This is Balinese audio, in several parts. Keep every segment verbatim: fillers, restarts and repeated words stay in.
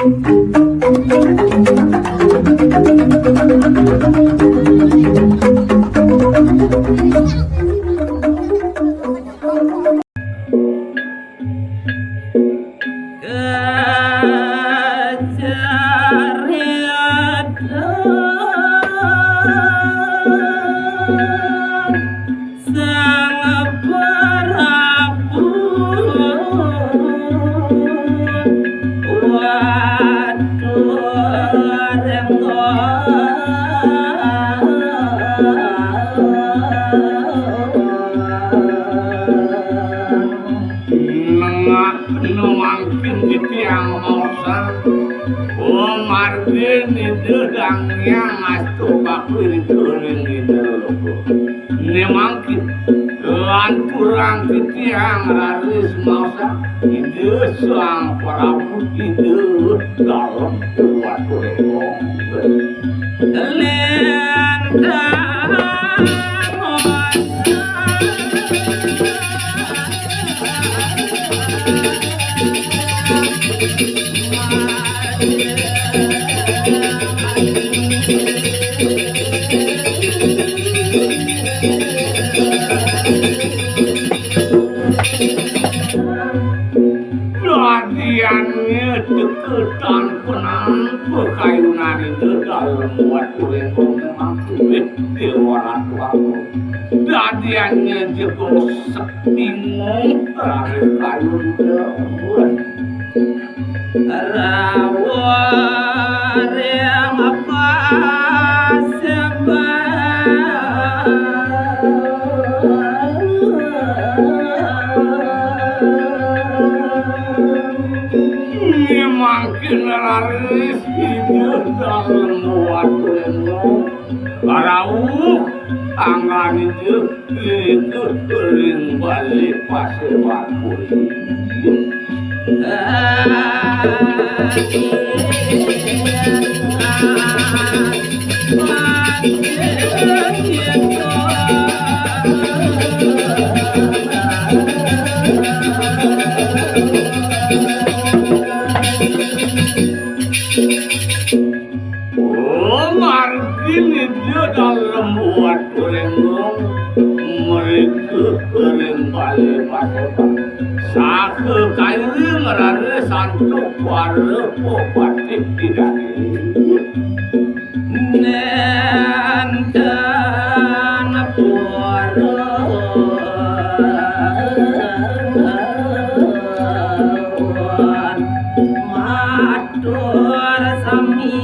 Sang Prabu Waturénggong. Nengah kena mangkin titiang maosang. Oh, margin Ida Dang Hyang astu bakti ring Ida Loka. Né mangkin, lanturang titiang raris maosang, Ida Sang Prabu, Ida Dalem Waturénggong. Lintang. Dadiannya deketan penampa kayunan Ida Dalem Waturénggong memang kuwit Déwa Ratu Agung. Dadiannya jegosek bingung raris kayun Ida. Rawuh ring paseban. Nggih mangkin raris Ida Dalem Waturénggong. Rauh anggané Ida ring balé paseban puri. Oh, margin Ida Dalem Waturénggong mrika ring balé paseban. Saha kairing raris antuk para pepatih Ida. Nénten purun matur sami.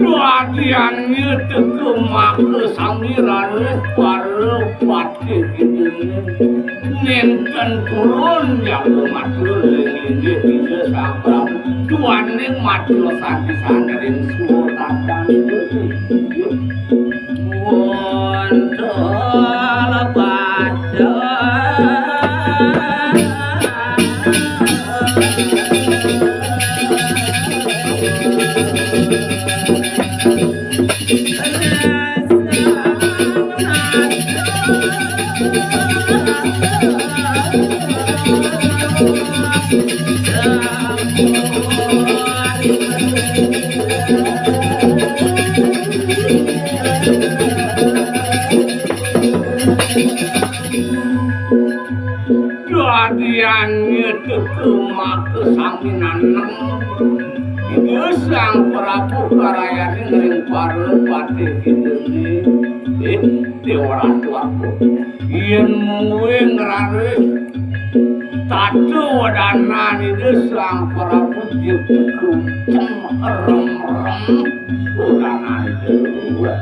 Dadiannya teka maka sami raris para patih Ida. Nénten purun jaga matur ring inggih Ida Sang Prabu. Duaning matur sapisan ring suratang. Wonten pada. Dadiannya teka maka sami nanang. Ida Sang Prabu karayaning ring para patih Ida. Eh, Déwa Ratu Agung. Yén mungguing raris tata wedanan Ida Sang Prabu, jebul kenceng rem-rem wedanan Ida.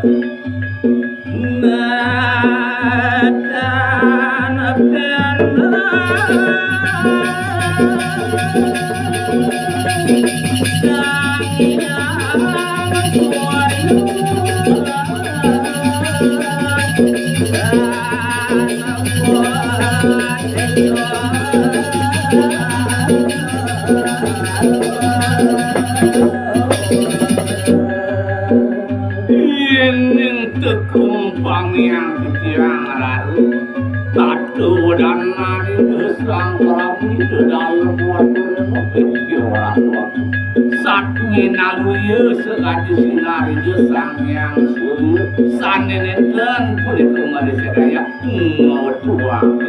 Matan pena Sang Hyang Surya. Yéning teka mangkin titiang raris Tuh, dan nani Sang Prabu di dalam waduh, ora kuat. Satwinaluya sakadi sinarija Sang Hyang Surya, sané nénten punika Malaysia Daya, ngawetuang.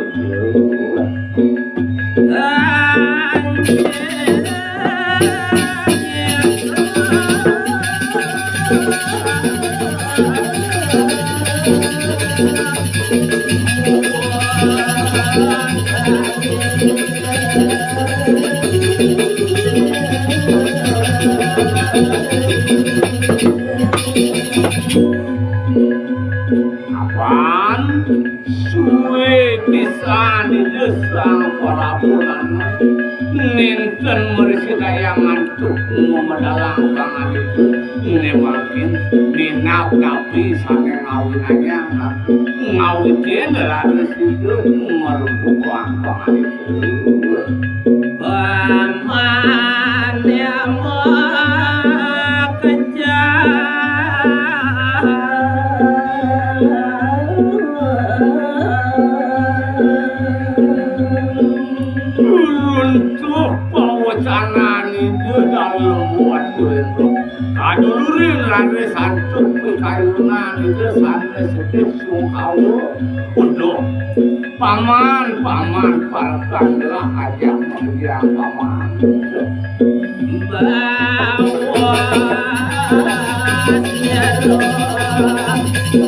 Apan suwé pisan Ida Sang Prabu Nana nénten mrisi daya ngantuk mamedalang pangandika, né mangkin minab napi sané ngawinayang ngawitin raris Ida marubuhang pangandika. Paman yang makejang. Runtuh pawacanan Ida Dalem Watu Rénta. Kadulurin raris antuk pikayunan Ida sané sedih sungkawa. Uduh. Paman, paman, parekan gelah ajak makejang paman. Bawa nyero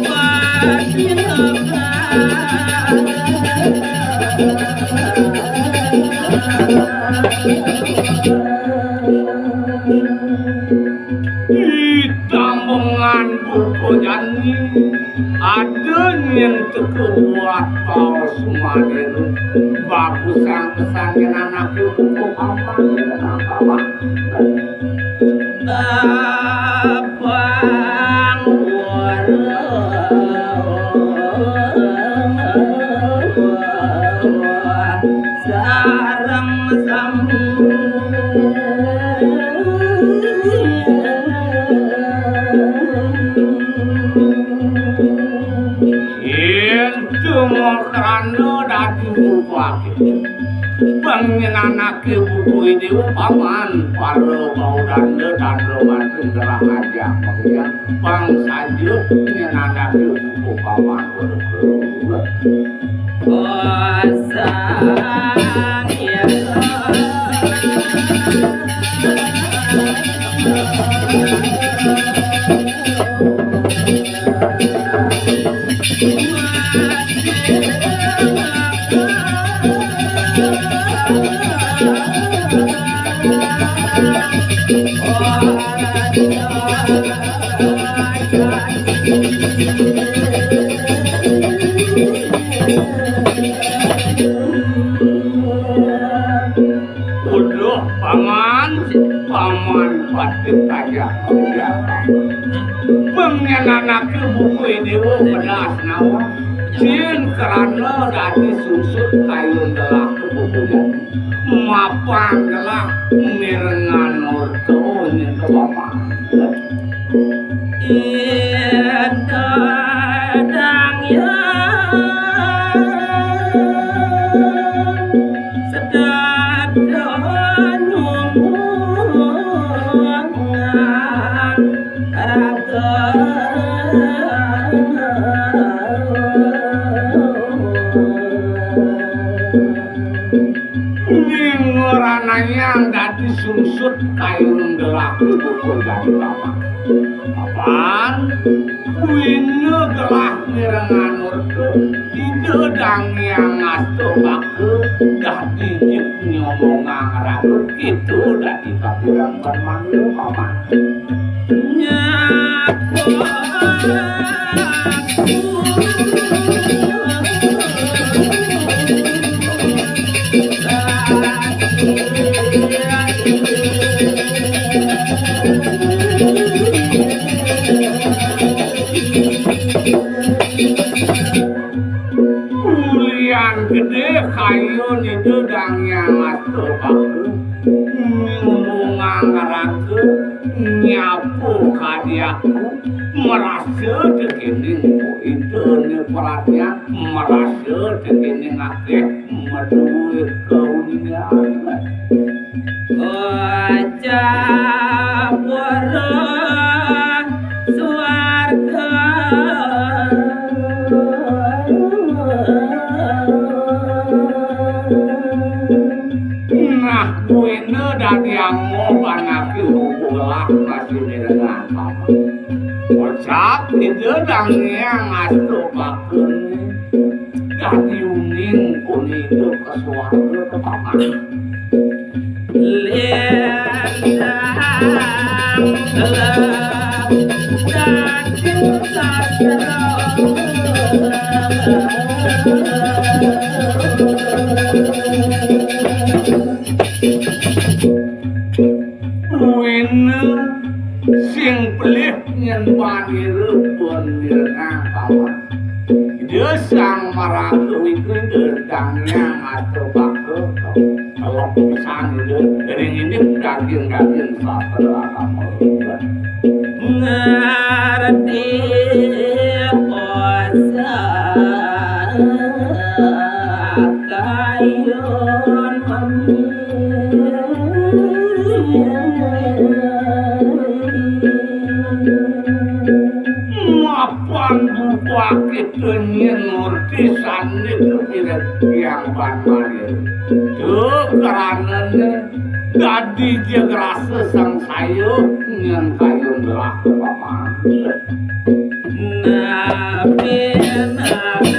pati Ditambengan buka jani, ada nyén teka buat paus manira. Bagus sang pesan nyén anaké buka papan, nyén anaké papan. Abang wara. Sareng sami. Yén cuma krana dadi bubuké. Pang nyén anaké bubuké déwa paman, para bau danda, danda mati gerah aja. Maksudnya, pang saja nyén anaké bubuké paman. Uduh, paman, paman patih kaya. Pang nyén anaké bubuké déwa pedas nawa. Yén krana dadi sungsut kayun gelah bubuké. Mapan gelah mirengan orta nyén ka paman. Ida Dang Hyang sedada nyumbungan raga. Ning ora nayang dadi sungsut kayun gelah bubur dadi papan. Papan, kuwina gelah mirengan orta, Ida Dang Hyang Astapaka dadi jip nyomongang raga, kéto dadi kapirangan manira, paman. Ulian gedé kayun Ida Dang Hyang Astapaka. Ngomong ngaraga, nyapu kadi aku, merasa dekening ida ne perhatian, merasa dekening akeh maduwe kaunian. Bocah buruh suarga. Nah, buina dadi amo panaki bubuh lah masih mirengang paman. Kocap ida dangiang asto bakun. Dadi uning pun idup ke suarga ke paman. Lintang gelap dadi sastra. Buina sing pelih nyen panira pun mirengang paman. Ida Sang Maraga Wiguna dangiang asto bakun. Kalau pisan ida ring indik daging-daging sastra agama. Ngarti posa kayun mami. Mapan buka kita nyen ngerti sanding kepira tiang ban malir. Tuh karanane dadi jeg rasa sangsaya nyen kayun gelah paman. Nabi, nabi.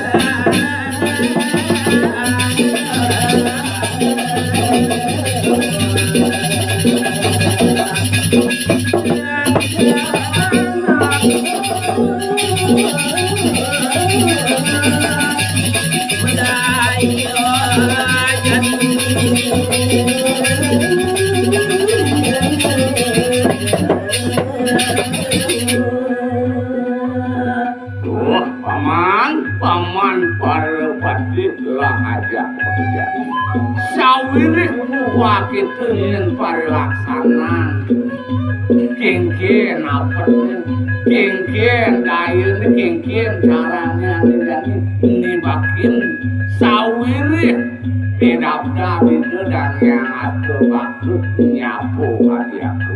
Duh, paman, paman Parapati lah ajak bekerja. Sawiréh muah kita nyen parilaksanan. Kénkén apetné, kénkén dayané, kénkén carané ané jani nibakin sawiréh pidabdab ida dangiang asto bakun nyapu kadi aku.